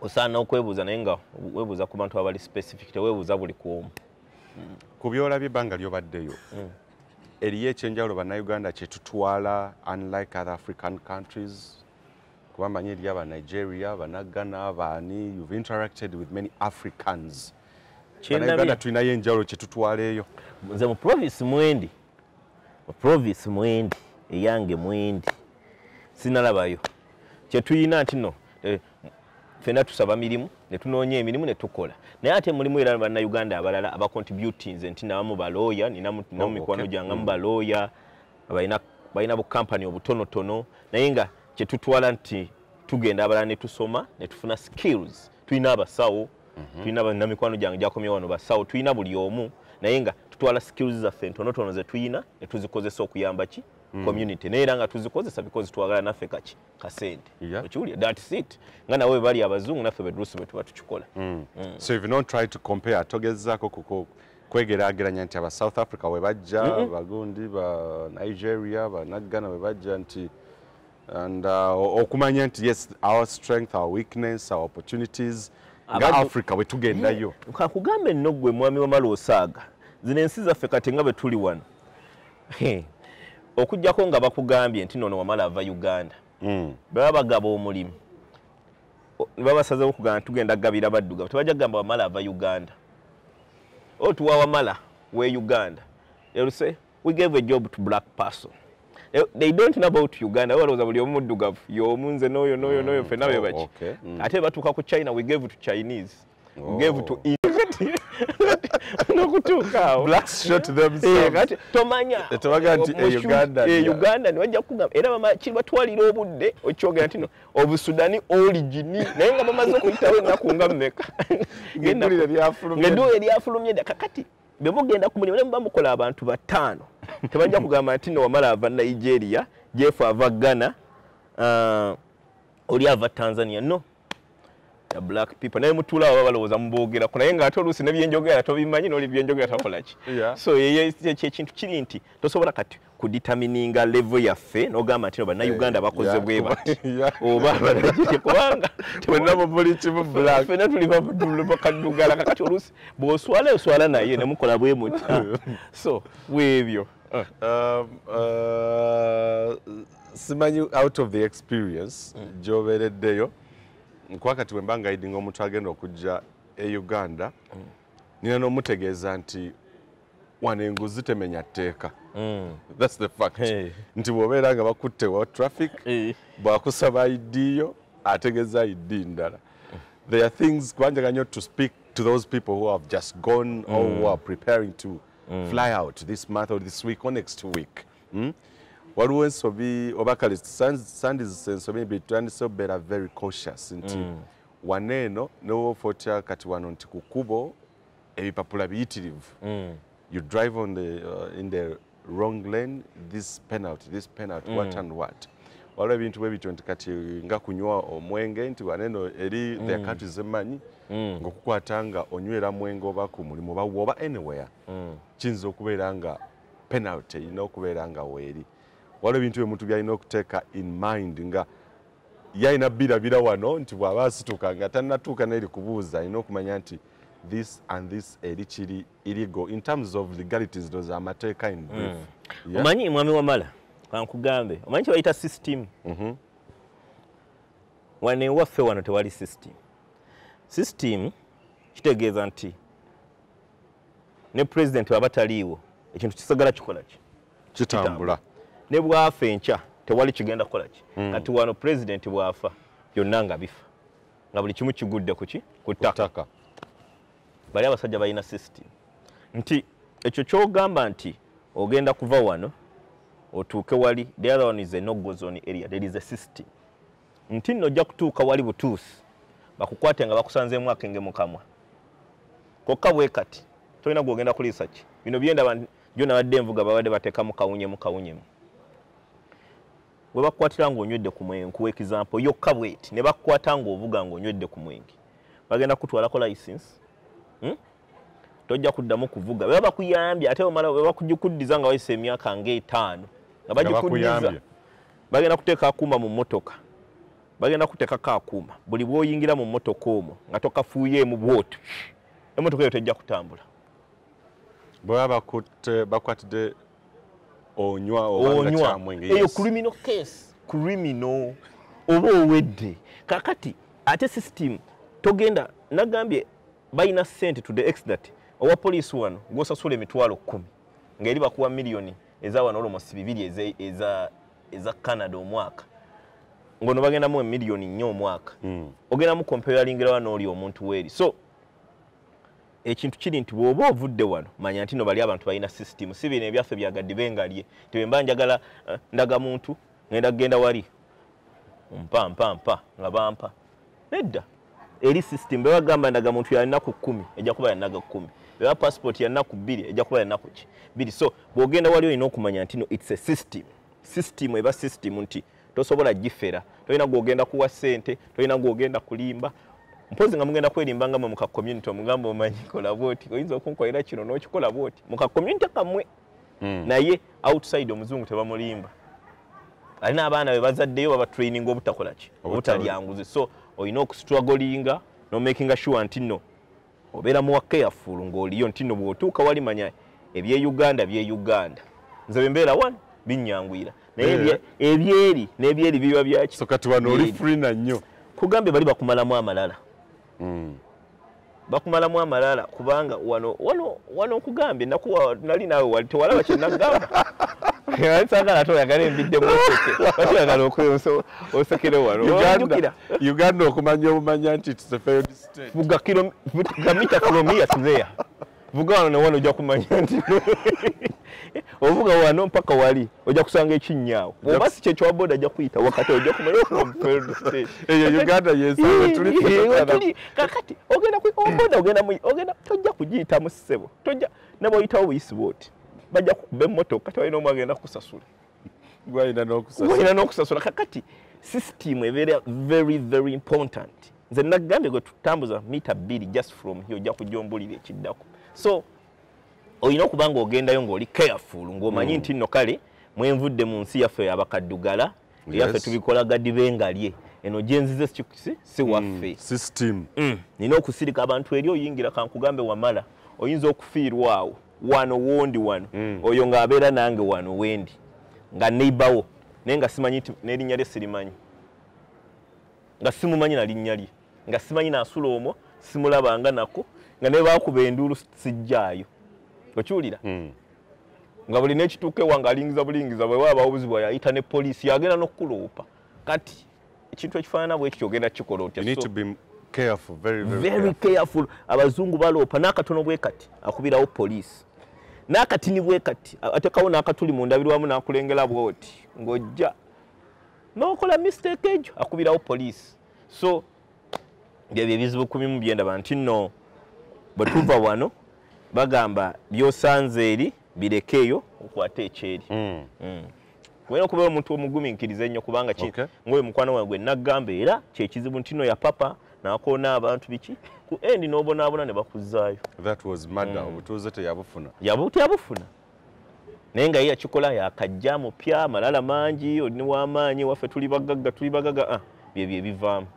Speaker 3: osaana okwebuuza, naye nga weebuuza ku bantu abali specific, teweebuuza buli ku omu.
Speaker 2: Ku byolabye ebbanga ly'obaddeyo, eriyo ekyenjawulo bannayuganda kye tutwala unlike other African countries? Kuba manyi eri aba Nigeria, bannagana, baani, you've interacted with many Africans. Bannayuganda tulinayo enjawulo kye tutwala eyo?
Speaker 3: Nze mu province mwendi, mu province mwendi eyange mwendi, sinalabayo kyetuyina nti no ffenna tusaba mirimu ne tunoonya emirimu ne tukola, naye ate mulimu era bannayuganda abalala abacontributinze nti nabamu balooya, ninamu mikwano gyange mu balooya balina bukampani obutonotono, naye nga kyetutwala nti tugenda abalala ne tusoma ne tufuna skills. Tulina abasawo, tulina bannamikwano gyange gyakomye wano basawo, tulina buli omu, naye nga tutwala skills zaffe entonotono ze tuyina ne tuzikozesa okuyamba ki community, naye era nga tuzikozesa because twagala naffe kaki kasente. Okiwulira? That's it. Nga nawe bali abazungu naffe bedrusi bwe tuba tukikola.
Speaker 2: So if you don't try to compare, togezaako kuko kwegeraageranya nti aba South Africa we bajja, bagundi ba Nigeria, bannagana we bajja, nti and okumanya nti yes, our strength, our weakness, our opportunities nga Africa bwe tugendayo.
Speaker 3: Kakugambe nno ggwe mwami Wamala osaaga zino ensi zaffe kati nga bwe tuli wano, okuggyako nga bakugambye nti nono Wamala ava Uganda, baba bagaba omulimu. Babasazeewo okugamba tugenda kugabira baddugavu, tebajja kugamba Wamala ava Uganda. O tuwa Wamala we Uganda. They will say we gave a job to black person. They don't know about Uganda. Balowooza buli omu muddugavu, y'omu nze n'oyo n'oyo n'oyo ffenna be baki. Ate batuuka ku China, we gave to Chinese. We gave to n'okutuuka awo.
Speaker 2: Blacks shot themselves.
Speaker 3: Kati tomanya.
Speaker 2: Tebaga nti e Uganda.
Speaker 3: E Uganda bajja kugamba era kibatwalira obudde okyogera nti no Obusudani origin, naye nga bamaze okuyitawo ennaku nga mmeka. Ng'eddwaliro lyafulumye dda. Kakati bwe mugenda ku mulimu ne muba mukola abantu bataano, tebajja kugamba nti no Wamala ava Nigeria, Jeff ava Ghana, oli ava Tanzania. No. The black people naye mutuula awo balowooza muboogerako, naye ng'ate oluusi ne byenjogera tobimanyi n'oli byenjogera takola ki. So ekintu kiri nti tosobola kati kudetermininga level yaffe n'ogamba nti no bannayuganda bakoze bwe bati oba Abanigeria, kubanga
Speaker 2: bonna buli kimu black,
Speaker 3: ffenna tuli bakaddugala. Kakati oluusi bw'oswala oswala naye ne mukola bwe muti. So bwebyo.
Speaker 2: Simanyi out of the experience gy'obeereddeyo, nkwakati bwe mba ngayidinga omuntu agenda okujja e Uganda, nina n'omutegeeza nti wano enguzi temenya tteeka. That's the fact. Nti bw'obeera nga bakutte wa traffic, bw'akusaba ID yo ategeeza ID ndala. There are things kwanjaga nnyo to speak to those people who have just gone or who are preparing to fly out this month or this week or next week. Waliwo ensobi oba kale sandizisa ensobi bitandise okubeera very cautious nti wano eno newoofa otya kati wano nti ku kkubo ebipapula biyitirivu. You drive on the in the wrong lane, this penalty, what and what. Waliwo ebintu bwe bityo nti kati nga kunywa omwenge nti wano eno eri there are countries emmanyi ng'okukwata nga onywera mwenge oba ku mulimu oba oba anywhere kiyinza okubeera nga penalty erina okubeera nga weeri. Waliwo ebintu ebyo byalina okuteeka in mind nga yalina birabira wano nti bw'aba asituka nga tannatuuka n'eri kubuuza alina okumanya nti this and this eri kiri illegal in terms of legalities, those amateeka in brief.
Speaker 3: Omanyi mwami Wamala, kankugambe, omanyi kye bayita system? Wano ewaffe wano tewali system. System kitegeeza nti ne president bw'aba taliiwo ekintu kisigala kikola ki?
Speaker 2: Kitambula.
Speaker 3: Ne bw'afa enkya tewali kigenda kukola ki? Kati wano president bw'afa byonna nga bifa, nga buli kimu kigudde ku ki? Ku ttaka. Bali abasajja balina system nti ekyo ky'ogamba nti ogenda kuva wano otuuke wali, the other one is a no-go zone area, there is a system nti nno ojja kutuuka wali butuusi bakukwate nga bakusanzeemu akenge mu kamwa kokka bwe kati tolina gw'ogenda kuliisa ki. Bino byendaba gyo nabadde envuga babadde bateekamu kawunyemu kawunyemu, bwe bakukwatira ng'onywedde ku mwenge, nkuwa example yokka bweti, ne bakukwata ng'ovuga ng'onywedde ku mwenge, bagenda kutwalako license, tojja kuddamu kuvuga. Bwe bakuyambye ate omala bwe bakugikuddiza nga wayise emyaka ng'etaano nga bagikuddiza, bagenda kuteeka akuuma mu mmotoka, bagenda kuteekako akuuma buli bw'oyingira mu mmotoka omwo nga tokafuuyeemu bw'otyo, emmotoka eyo tejja kutambula.
Speaker 2: Bwe baba bakwatidde onywa oba nga kyamwenge,
Speaker 3: eyo criminal case, criminal oba owedde. Kakati ate system togenda, nagambye balina ssente to the extent owa poliisi wano gw'osasula 10,000 ng'eri bakuwa miliyoni eza wano almost 2 eza Canada omwaka, ngono bagendamu emiliyoni 4 omwaka, ogenda mu comparingira wano oli omuntu weeri. So ekintu kiri nti bw'oba ovudde wano manya nti no bali abantu balina system, si bino ebyaffe byagadde bengalye nti bwe mba njagala ndagamuntu ngenda kugenda wali mpa mpa mpa nga bampa. Nedda, eri system bwe bagamba ndagamuntu ya nnaku 10 ejja kuba ya nnaku 10, bwe passport ya nnaku 2 ejja kuba ya nnaku 2. So bw'ogenda wali olina okumanya nti no it's a system. System eba system nti tosobola gifera, tolina gw'ogenda kuwa ssente, tolina gw'ogenda kulimba. Mpozi nga mugenda kwerimba nga mwe muka community omugamba omanyi kola bwoti, oyinza okunkolera kino n'okikola bwoti muka community kammwe. Naye outside omuzungu tebamulimba, alina abaana be bazaddeyo baba training obutakola ki, obutalya nguzi. So olina okustrugglinga no making sure nti no obeera muwa careful ng'oliyo nti no bw'otuuka wali manya ebye Uganda bye Uganda. Nze bwe mbeera wano binnyanguyira, naye ebyeri n'ebyeri biba byaki.
Speaker 2: So kati wano oli free na nnyo.
Speaker 3: Kugambye bali bakumalamu amalala. Bakumalamu amalala kubanga wano wano wano nkugambye nakuwa nali naawe wali tewalaba kye nagamba. Saagala ate oyagala embiddemu oseke. Lwaki oyagala osekere wano?
Speaker 2: Uganda okumanya obumanya nti it's a failed state.
Speaker 3: Vuga kilo mita from here to there. Vuga wano ne wano ojja kumanya nti ovuga wano mpaka wali ojja kusanga ekinnyaawo. Oba si kyekyo wa boda ajja kuyita wakati ojja kumanya failed state.
Speaker 2: Eyo Uganda yesawe tuli
Speaker 3: kakati ogenda ku boda ogenda tojja kugiyitamu ssebo. Tojja ne bw'oyitawo buyisi bw'oti. Bajja kukuba emmotoka tewalina omu agenda kusasula.
Speaker 2: Gwalina n'okusasula.
Speaker 3: Gwalina n'okusasula. Kakati system ebeera very very important. Nze nagambye gwe tutambuza mita 2 just from here ojja kujja ombulira ekiddako. So olina okuba ng'ogendayo ng'oli careful ng'omanyi nti nno kale mwenvudde mu nsi yaffe abakaddugala eyaffe tubikola gadibengalye eno gye nzize si waffe.
Speaker 2: System.
Speaker 3: Nina okusirika abantu eri oyingira kankugambe wamala oyinza okufiirwa awo. Wano wondi wano oyo ng'abeera nange wano wendi nga neighbor naye nga simanyi n'erinnya lye sirimanyi nga simumanyi na linnya lye nga simanyi naasula omwo simulabanga nako nga ne baakuba enduulu sijjaayo okiwulira nga buli n'ekituuka ewange alingiza bulingiza bwe waaba obuzibu yayita ne poliisi yagenda n'okukuloopa. Kati ekintu ekifaanana bwe kityo ogenda kukikola otya?
Speaker 2: You need to be careful, very, very,
Speaker 3: very careful. Abazungu baloopa n'akatono bwe kati akubirawo poliisi n'akatini bwe kati atekawo n'akatuli mu ndabirwamu n'akulengera bw'oti ng'ojja n'okola mistake egyo akubirawo poliisi. So byebyo ebizibu ku bimu byendaba nti nno bwe tuva wano bagamba by'osanze eri birekeeyo okwate ekyeri. Olina okubeera omuntu omugumiikiriza ennyo kubanga ng'oyo mukwano wange gwe nagamba era kyekizibu nti nno yapapa n'akoona abantu biki ku endi n'obonaabona ne bakuzzaayo.
Speaker 2: That was murder. Obutuuze teyabufuna.
Speaker 3: Teyabufuna. Naye nga ye yakikola yakajja mupya amalala mangi oli w'amaanyi waffe tuli bagagga tuli bagagga byebyo ebivaamu.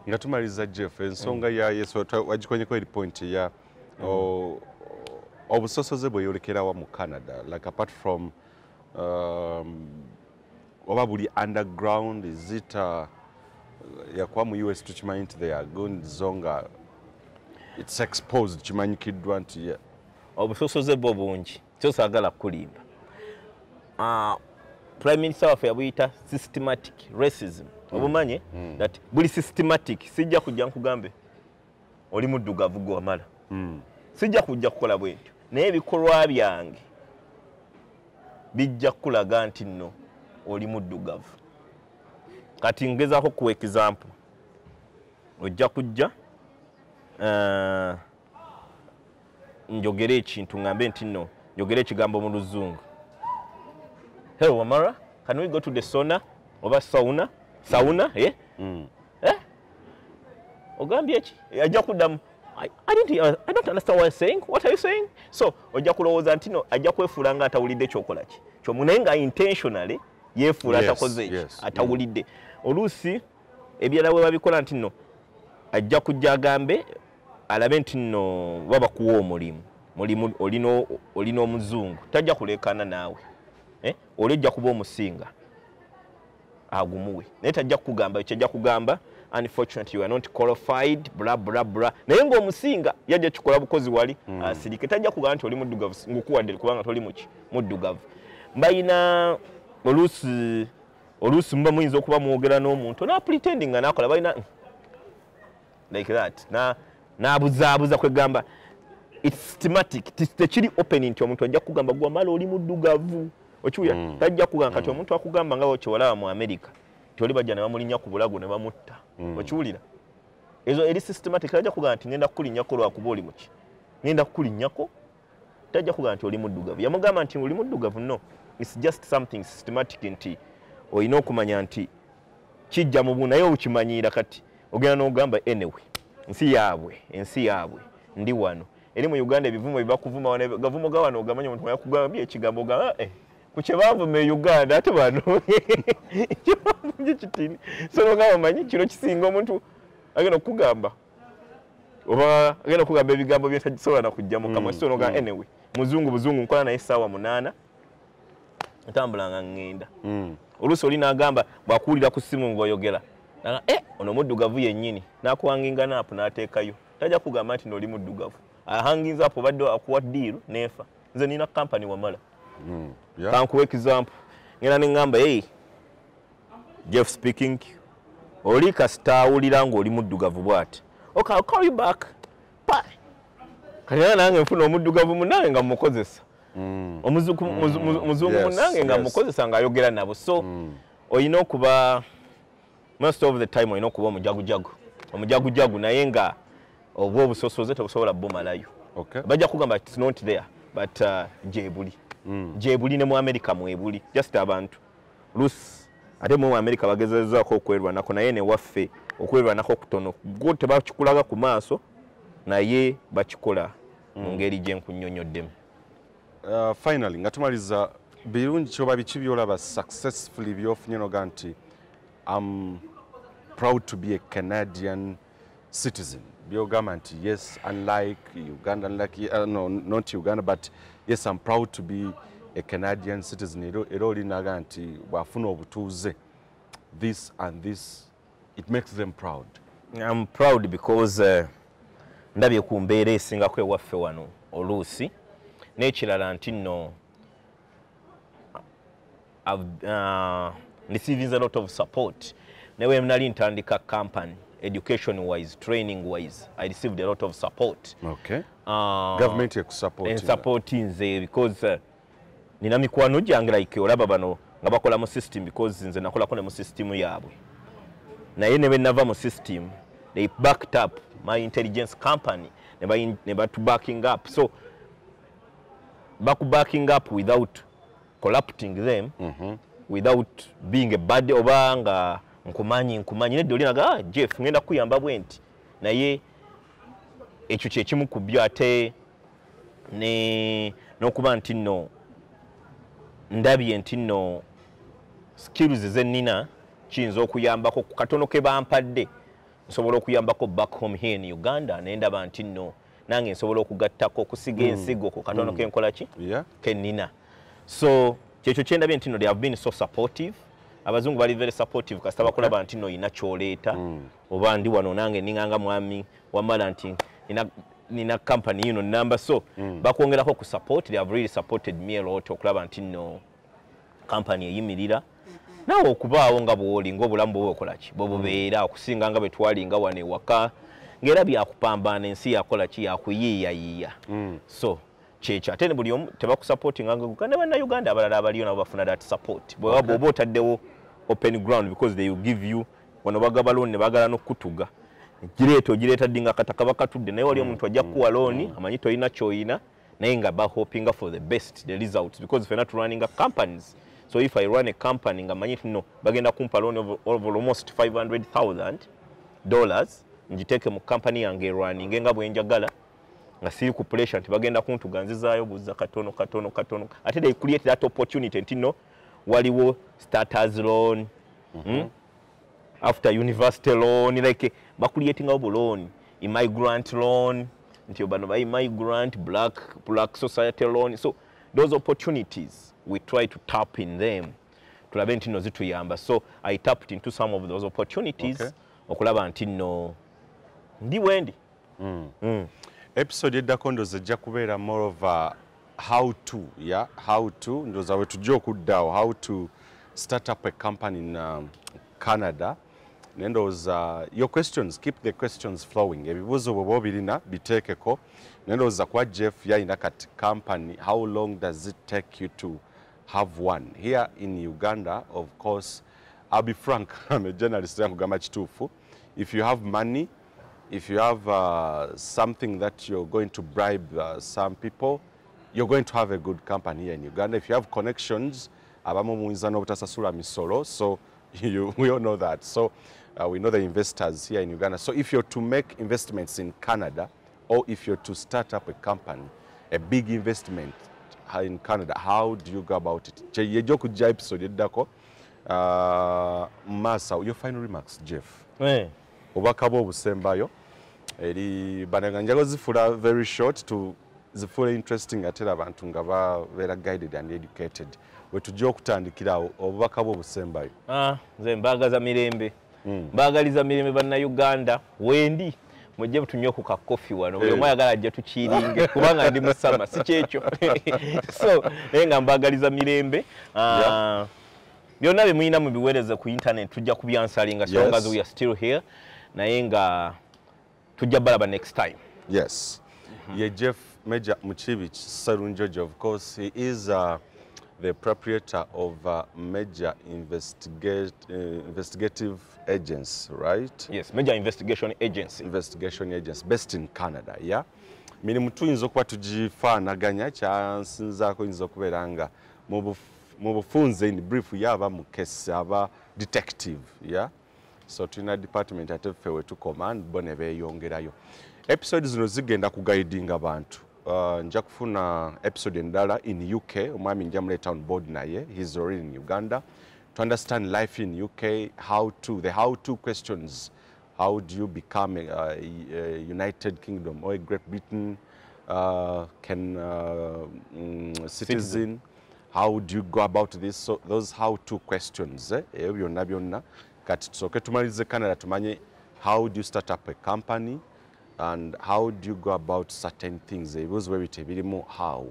Speaker 2: Nga tumaliriza Jeff ensonga ya Yesu wagikonyeko eri point ya obusosoze bweyolekerawa mu Canada like apart from oba buli underground is it yakuba mu US tukimanyi nti they are going zonga it's exposed kimanyikiddwa nti
Speaker 3: obusosoze bwo bungi kyo saagala kulimba. Prime Minister waffe yabuyita systematic racism. Obumanye that buli systematic sijja kujja nkugambe oli muddugavu gwamala. Sijja kujja kukola bwentyo naye ebikolwa byange bijja kulaga nti nno oli muddugavu. Kati ngezaako kuwa example ojja kujja njogere ekintu ngambe nti nno njogere ekigambo mu Luzungu. Hello Wamala, can we go to the sauna oba sauna? Sauna, eh? Eh? Ogambye ki? Ajja kuddamu I don't understand what you're saying. What are you saying? So ojja kulowooza nti no ajja kwefuula nga atawulidde kyokola ki. Kyomu naye nga intentionally yeefuula atakoze eki atawulidde. Oluusi ebirala bwe babikola nti nno ajja kujja agambe alabe nti nno baba kuwa omulimu. Mulimu olina omuzungu tajja kuleekaana naawe. Oli ojja kuba omusinga agumuwe naye tajja kukugamba ekyo ajja kugamba unfortunately you are not qualified bla bla bla naye ng'omusinga yajja kikola bukozi wali asirike tajja kugamba nti oli muddugavu ngukuwadde kubanga toli muki muddugavu. Mbayina oluusi muba muyinza okuba mwogera n'omuntu na pretending nga nakola balina like that n'abuzaabuza kwegamba it's systematic tekiri open nti omuntu ajja kugamba gwamala oli muddugavu okiwulira tajja kugamba kati omuntu akugamba nga kyewalaba mu America nti oli bajja ne bamulinnya ku bulago ne bamutta okiwulira ezo eri systematic tajja kugamba nti ngenda kukulinnyako lwakuba oli muki ngenda kukulinnyako tajja kugamba nti oli muddugavu yamugamba nti oli muddugavu no it's just something systematic nti olina okumanya nti kijja mu bu naye okimanyiira kati ogenda n'ogamba anyway ensi yaabwe ndi wano eri mu Uganda ebivumo bibakuvuma wano gavumo ga wano ogamanya omuntu yakugambye ekigambo ogamba ku kye baavuma e Uganda ate bano kye kitini so nogamba omanyi kino kisinga omuntu agenda okugamba oba agenda okugamba ebigambo bye tasobola na kujja mu kamwa so nogamba anyway muzungu buzungu nkola naye essaawa 8 ntambula nga ŋŋenda. Oluusi oli n'agamba bw'akuwulira ku ssimu ng'oyogera Ono muddugavu yennyini n'akuhanginga naapu n'ateekayo, tajja kugamba nti n'oli muddugavu, ahanginza apo obadde akuwa deal neefa. Nze nina company Wamala. Kankuwa example, ngenda ne ŋŋamba, "Hey, Jeff speaking." Oli kasita awulira ng'oli muddugavu bw'ati, "Okay, I'll call you back." Pa kati era nange nfuna omuddugavu munnange nga mukozesa, muzungu munnange nga mukozesa ng'ayogera nabo. So olina okuba, most of the time olina okuba omujagujagu, omujagujagu, naye nga oba obusosoze tebusobola bumalayo. Bajja kugamba it's not there, but gyebuli, gyebuli ne mu America mwebuli. Just abantu lusi ate mu America bagezezaako okwerwanako, naye newaffe okwerwanako kutono. Gwo tebakikulaga ku maaso, naye bakikola mu ngeri gye nkunnyonnyoddemu.
Speaker 2: Finally, nga tumaliza, birungi kyoba biki byolaba successfully byofunye noga nti I'm proud to be a Canadian citizen, byogamba nti yes, unlike Uganda, unlike, no, not Uganda, but yes, I'm proud to be a Canadian citizen, era olinaga nti bwafuna obutuuze, this and this, it makes them proud?
Speaker 3: I'm proud because ndabye ku mbeera esingako ewaffe wano oluusi. N'ekirala nti nno I've receiving a lot of support. Naye nali ntandika company, education wise, training wise, I received a lot of support.
Speaker 2: Government ekusupporting?
Speaker 3: Support nze because nina mikwano gyange, like olaba bano nga bakola mu system, because nze nakolako ne mu system yaabwe, naye ne bwe nava mu system, they backed up my intelligence company ne batu backing up. So baku backing up without corrupting them, without being a bad, oba nga nkumanyi, nkumanyi nedda, olinaga, "Ah, Jeff, ngenda kuyamba bwe nti." Naye ekyo kyekimu ku byo. Ate ne n'okuba nti nno ndabye nti nno skills ze nnina kiyinza okuyambako ku katono ke bampadde, nsobola okuyambako back home here in Uganda, naye ndaba nti nno nange nsobola okugattako okusiga ensigo ku katono kenkola ki kennina. So kyekyo kyendabye nti nno they have been so supportive. Abazungu bali very supportive kasita bakulaba nti nno oyina kyoleeta. Oba ndi wano nange ninganga mwami Wamala nti nina company yino namba, so bakwongerako ku support. They have really supported me a lot okulaba nti nno company eyimirira, naawe okubaawo nga bw'oli, ng'obulamu bwe okola ki bwe bubeera okusinga nga bwe twalinga wano ewaka, ng'era byakupambaana, ensi yakola ki, yakuyiiyayiiya. So kyekyo. Ate ne buli omu tebakusupportinga nga ne Bannayuganda abalala abaliyo nabo bafuna that support bw'oba bw'oba otaddewo open ground, because they will give you. Wano bagaba loan ne baagala n'okukutuga, gireeta ogireeta ddi nga akataka bakatudde, naye wali omuntu ajja kukuwa loan amanyi tolina ky'oyina, naye nga bahopinga for the best, the results, because fena turunninga companies. So if I run a company nga manyi nti no bagenda kumpa loan of almost $500,000 ngiteeke mu company yange erwaninge nga bwe njagala, nga siri ku pressure nti bagenda kuntuga, nzizaayo buzza katono katono katono. Ate they create that opportunity nti no waliwo starters loan, After university loan, like bacreatingawo bu loan, immigrant loan, nti bano ba immigrant, black society loan. So those opportunities we try to tap in them, tulabe nti no zituyamba. So I tapped into some of those opportunities okulaba nti no ndi bwendi.
Speaker 2: Episode eddako ndowooza ejja kubeera more of a how to, yeah, how to. Ndowooza we tujja okuddaawo how to start up a company in Canada. Naye ndowooza your questions, keep the questions flowing. Ebibuuzo bw'oba obirina biteekeko. Naye ndowooza kuba Jeff yalina kati company, how long does it take you to have one here in Uganda? Of course, I'll be frank, I'm a journalist, nkugamba kituufu. If you have money, if you have something that you're going to bribe some people, you're going to have a good company here in Uganda. If you have connections, abamu muyinza n'obutasasula misolo, so we all know that. So we know the investors here in Uganda. So if you're to make investments in Canada, or if you're to start up a company, a big investment in Canada, how do you go about it? Yejja okujja episode eddako. Masa, your final remarks, Jeff. Obubaka bwo obusembayo eri bananga. Njagala zifuula very short, to zifuula interesting, ate era abantu nga babeera guided and educated. We tujja okutandikirawo, obubaka bwo obusembayo.
Speaker 3: Ah, nze mbaagaza mirembe. Mbaagaliza mirembe Bannayuganda. Wendi mujje tunywe ku ka coffee wano, buli omu ayagala ajje tukiringe kubanga ndi musama, si kyekyo? So naye nga mbaagaliza mirembe. Byonna bye mulina mubiweereze ku internet, tujja kubyansalinga so long as we are still here, naye nga tujja balaba next time.
Speaker 2: Yes. Ye Jeff Major Mukiibi Sserunjogi, of course, he is the proprietor of Major Investigative Agency, right?
Speaker 3: Yes, Major Investigation Agency.
Speaker 2: Investigation Agency, based in Canada, yeah? Mirimu tuyinza okuba tugifaanaganya, kyansinzaako oyinza okubeera nga mu bufunze, in brief, yaba mukesi, aba detective, yeah? So tulina department, ate ffe we tukoma bo ne beeyongerayo. Episode zino zigenda kuguidinga abantu. Nja kufuna episode endala in UK, omwami nja muleeta on board, naye he's already in Uganda, to understand life in UK, how to the how to questions, how do you become a United Kingdom or a Great Britain can citizen, how do you go about this? So those how to questions, eh? Ebyo byonna byonna kati tusooke tumalirize Canada, tumanye how do you start up a company and how do you go about certain things. Ebibuuzo bwe biti ebirimu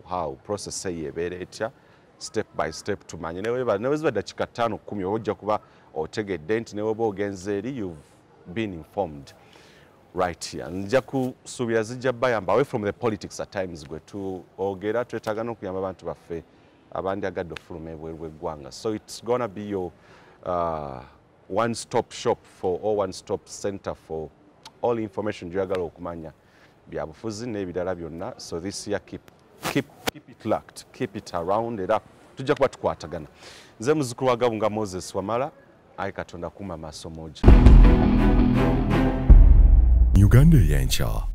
Speaker 2: how process eyo ebeera etya, step by step, tumanye ne ziba dakiika 5, 10, oba ojja kuba otegedde nti ne bw'oba ogenze eri, you've been informed right here. Nja kusuubira zijja bayamba away from the politics. At times gwe tuogera, twetaaga n'okuyamba abantu baffe abandyagadde ofuluma ebweru bw'eggwanga. So it's gonna be your one stop shop for or one stop center for all information gy'oyagala okumanya, byabufuzi n'ebirala byonna. So this year, keep it locked, keep it around, era tujja kuba tukwatagana. Nze muzukulu wa Gabunga Moses Wamala. Ayi Katonda, kuuma maaso mogi.
Speaker 1: Uganda Yencha.